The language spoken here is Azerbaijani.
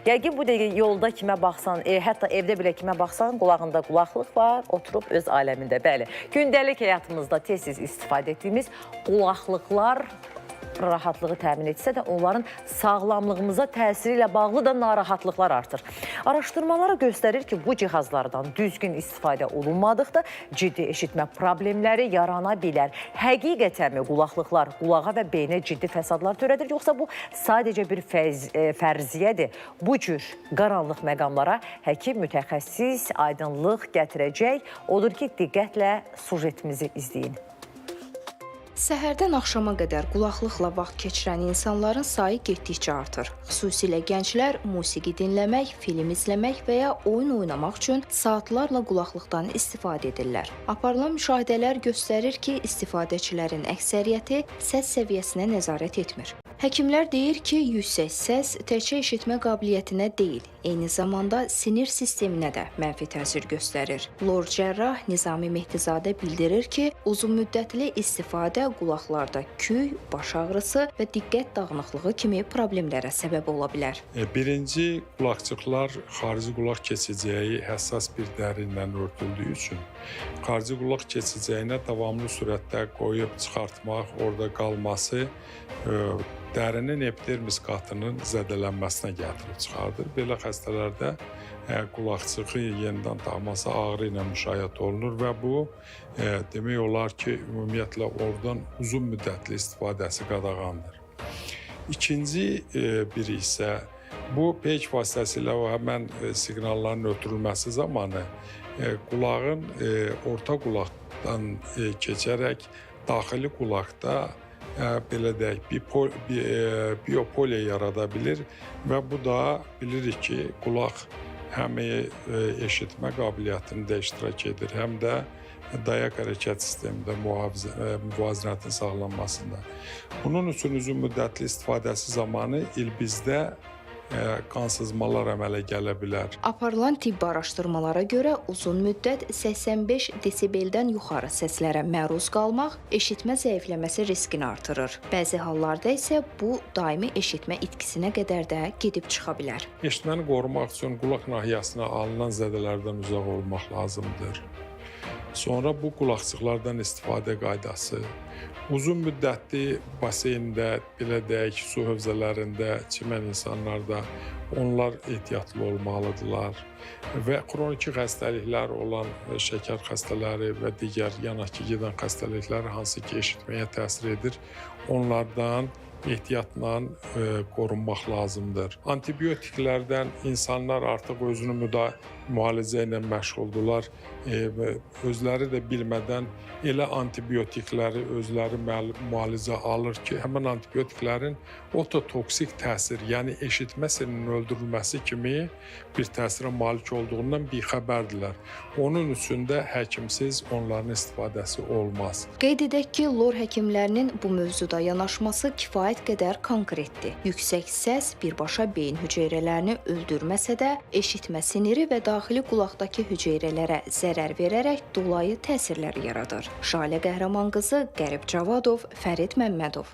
Yəqin bu dəqiqə yolda kimə baxsan, hətta evdə belə kimə baxsan, qulağında qulaqlıq var, oturub öz aləmində. Bəli, gündəlik həyatımızda tez-tez istifadə etdiyimiz qulaqlıqlar rahatlığı təmin etsə də onların sağlamlığımıza təsiri ilə bağlı da narahatlıqlar artır. Araşdırmalar göstərir ki, bu cihazlardan düzgün istifadə olunmadıqda ciddi eşitmə problemləri yarana bilər. Həqiqətənmi qulaqlıqlar qulağa və beynə ciddi fəsadlar törədir, yoxsa bu sadəcə bir fərziyyədir? Bu cür qaranlıq məqamlara həkim mütəxəssis aydınlıq gətirəcək. Odur ki, diqqətlə sujetimizi izləyin. Səhərdən axşama qədər qulaqlıqla vaxt keçirən insanların sayı getdikcə artır. Xüsusilə gənclər musiqi dinləmək, film izləmək və ya oyun oynamaq üçün saatlarla qulaqlıqdan istifadə edirlər. Aparılan müşahidələr göstərir ki, istifadəçilərin əksəriyyəti səs səviyyəsinə nəzarət etmir. Həkimlər deyir ki, yüksək səs təkcə eşitmə qabiliyyətinə deyil, eyni zamanda sinir sisteminə də mənfi təsir göstərir. Lor cərrah Nizami Mehdizadə bildirir ki, uzunmüddətli istifadə qulaqlarda küy, baş ağrısı və diqqət dağınıqlığı kimi problemlərə səbəb ola bilər. Birinci, qulaqçıqlar xarici qulaq keçəcəyi həssas bir dəri ilə örtüldüyü üçün xarici qulaq keçəcəyinə davamlı sürətdə qoyub çıxartmaq, orada qalması dərinin epidermis qatının zədələnməsinə gətirib çıxardır. Belə xəstələrdə qulaqçığı yenidən taxması ağrı ilə müşayiət olunur və bu demək olar ki, ümumiyyətlə oradan uzun müddətli istifadəsi qadağandır. İkinci biri isə bu peyk vasitəsilə o həmən siqnalların ötürülməsi zamanı qulağın orta qulaqdan keçərək daxili qulaqda belə deyək, biopole yarada bilir və bu da bilirik ki, qulaq həm eşitmə qabiliyyətində iştirak edir, həm də dayaq hərəkət sistemində müvazinətin sağlanmasında. Bunun üçün uzun müddətli istifadəsi zamanı ilbizdə qansızmalar əmələ gələ bilər. Aparılan tibbi araşdırmalara görə uzun müddət 85 desibeldən yuxarı səslərə məruz qalmaq eşitmə zəifləməsi riskini artırır. Bəzi hallarda isə bu daimi eşitmə itkisinə qədər də gedib çıxa bilər. Eşitməni qorumaq üçün qulaq nahiyəsinə alınan zədələrdən uzaq olmaq lazımdır. Sonra bu qulaqçıqlardan istifadə qaydası, uzun müddətli baseyndə, belə deyək, su hövzələrində çimən insanlarda onlar ehtiyatlı olmalıdırlar və xroniki xəstəliklər olan şəkər xəstələri və digər yanakı gedən xəstəliklər hansı ki eşitməyə təsir edir, onlardan ehtiyatla qorunmaq lazımdır. Antibiotiklərdən insanlar artıq özünü müalicə ilə məşğuldurlar. Özləri də bilmədən elə antibiotikləri özləri müalicə alır ki, həmin antibiotiklərin ototoksik təsir, yəni eşitmə sinirinin öldürülməsi kimi bir təsirə malik olduğundan bixəbərdirlər. Onun üçün də həkimsiz onların istifadəsi olmaz. Qeyd edək ki, lor həkimlərinin bu mövzuda yanaşması kifayət qədər konkretdir. Yüksək səs birbaşa beyin hüceyrələrini öldürməsə də, eşitmə siniri və daxili qulaqdakı hüceyrələrə zərər verərək dolayı təsirlər yaradır. Şalə Qəhrəmanqızı, Qərib Cavadov, Fərid Məmmədov.